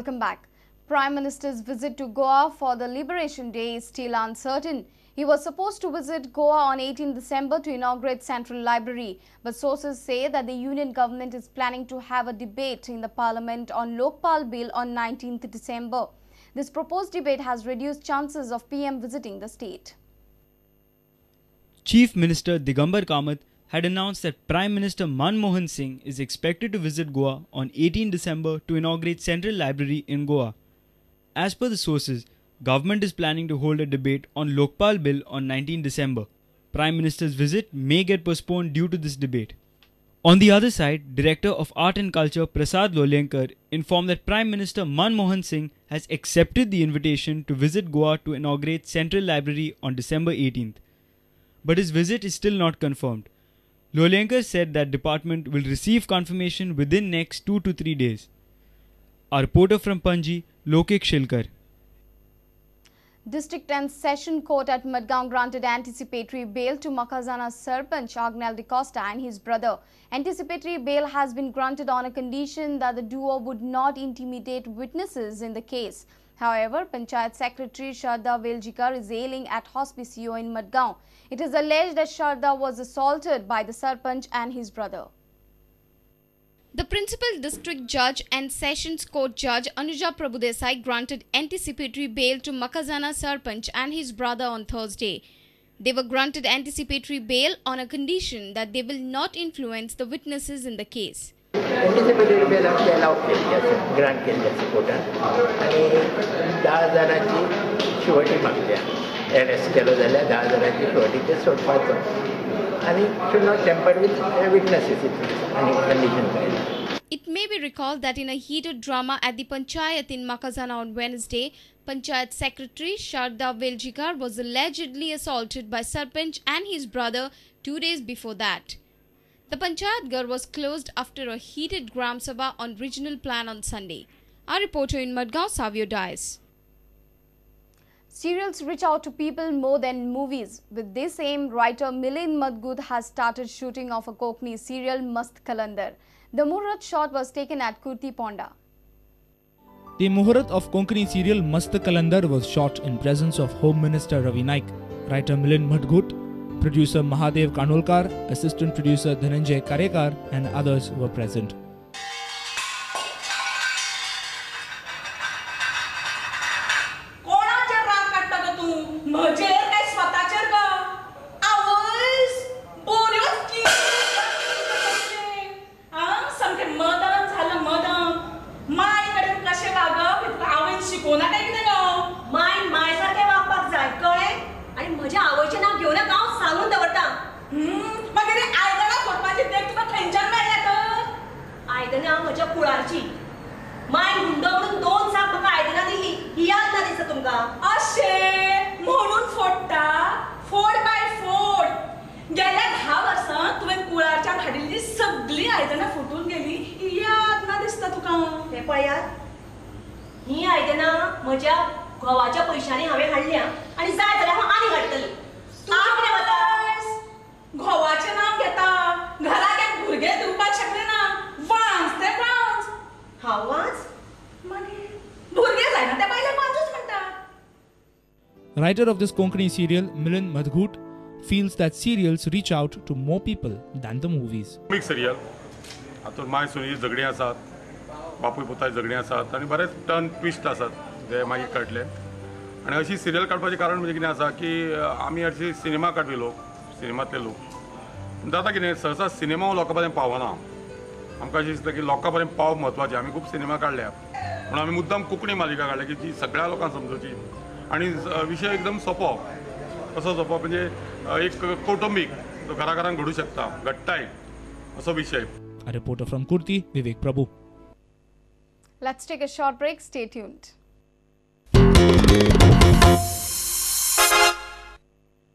Welcome back. Prime Minister's visit to Goa for the Liberation Day is still uncertain. He was supposed to visit Goa on 18 December to inaugurate Central Library, but sources say that the union government is planning to have a debate in the parliament on Lokpal Bill on 19th December. This proposed debate has reduced chances of PM visiting the state. Chief Minister Digambar Kamath had announced that Prime Minister Manmohan Singh is expected to visit Goa on 18 December to inaugurate Central Library in Goa. As per the sources, government is planning to hold a debate on Lokpal Bill on 19 December. Prime Minister's visit may get postponed due to this debate. On the other side, Director of Art and Culture Prasad Lolyankar informed that Prime Minister Manmohan Singh has accepted the invitation to visit Goa to inaugurate Central Library on December 18th. But his visit is still not confirmed. Lolyankar said that department will receive confirmation within next 2 to 3 days. Our reporter from Panji, Lokik Shilkar. District and Session Court at Madgaon granted anticipatory bail to Makazana Sarpanch Agnel de Costa and his brother. Anticipatory bail has been granted on a condition that the duo would not intimidate witnesses in the case. However, Panchayat Secretary Sharda Veljikar is ailing at Hospicio in Madgaon. It is alleged that Sharda was assaulted by the Sarpanch and his brother. The Principal District Judge and Sessions Court Judge Anuja Prabhudesai granted anticipatory bail to Makazana Sarpanch and his brother on Thursday. They were granted anticipatory bail on a condition that they will not influence the witnesses in the case. Anticipatory bail आमची allow केल्ली आसा, grant केल्ली आसा कोर्टान आनी 10 जाणांची surety मागल्या. Arrest केलो जाल्यार 10 जाणांची शुअरिटी ते सोडपाचो आनी should not tamper with witnesses आनी कंडिशन काडली. It may be recalled that in a heated drama at the Panchayat in Makazana on Wednesday, Panchayat Secretary Sharda Veljikar was allegedly assaulted by Sarpanch and his brother 2 days before that. The Panchayat Ghar was closed after a heated Gram Sabha on regional plan on Sunday. Our reporter in Madgaon, Savio Dias. Serials reach out to people more than movies. With this aim, writer Milind Madgud has started shooting of a Kokni serial, Mast Kalandar. The Muhurat shot was taken at Kurti Ponda. The Muhurat of Konkani serial Mast Kalandar was shot in presence of Home Minister Ravi Naik, writer Milind Madgud, producer Mahadev Kanolkar, assistant producer Dhananjay Karekar and others were present. Writer of this Konkani serial, Milind Madgud, feels that serials reach out to more people than the movies. Big serial. हातूंत माय सुनी झगडीं आसात, बापूय पुताय झगडीं आसात आनी बरेच turn twist आसात जे मागीर कळटले. आनी अशी सिरियल काडपाचें कारण म्हणजे कितें आसा की आमी हरशीं सिनेमा काडपी लोक, सिनेमांतले लोक जाता कितें सहसा सिनेमा लोकां पर्यंत पावना. आमकां अशें दिसता की लोकां पर्यंत पावप म्हत्वाचें. आमी खूब सिनेमा काडल्या पूण आमी मुद्दाम कोंकणी मालिका काडल्या की जी सगळ्या लोकांक समजूची आनी विशय एकदम सोंपो, कसो सोंपो म्हणजे एक कौटुंबीक जो घरा घरान घडूं शकता, घडटाय असो विशय. A reporter from Kurti, Vivek Prabhu. Let's take a short break. Stay tuned.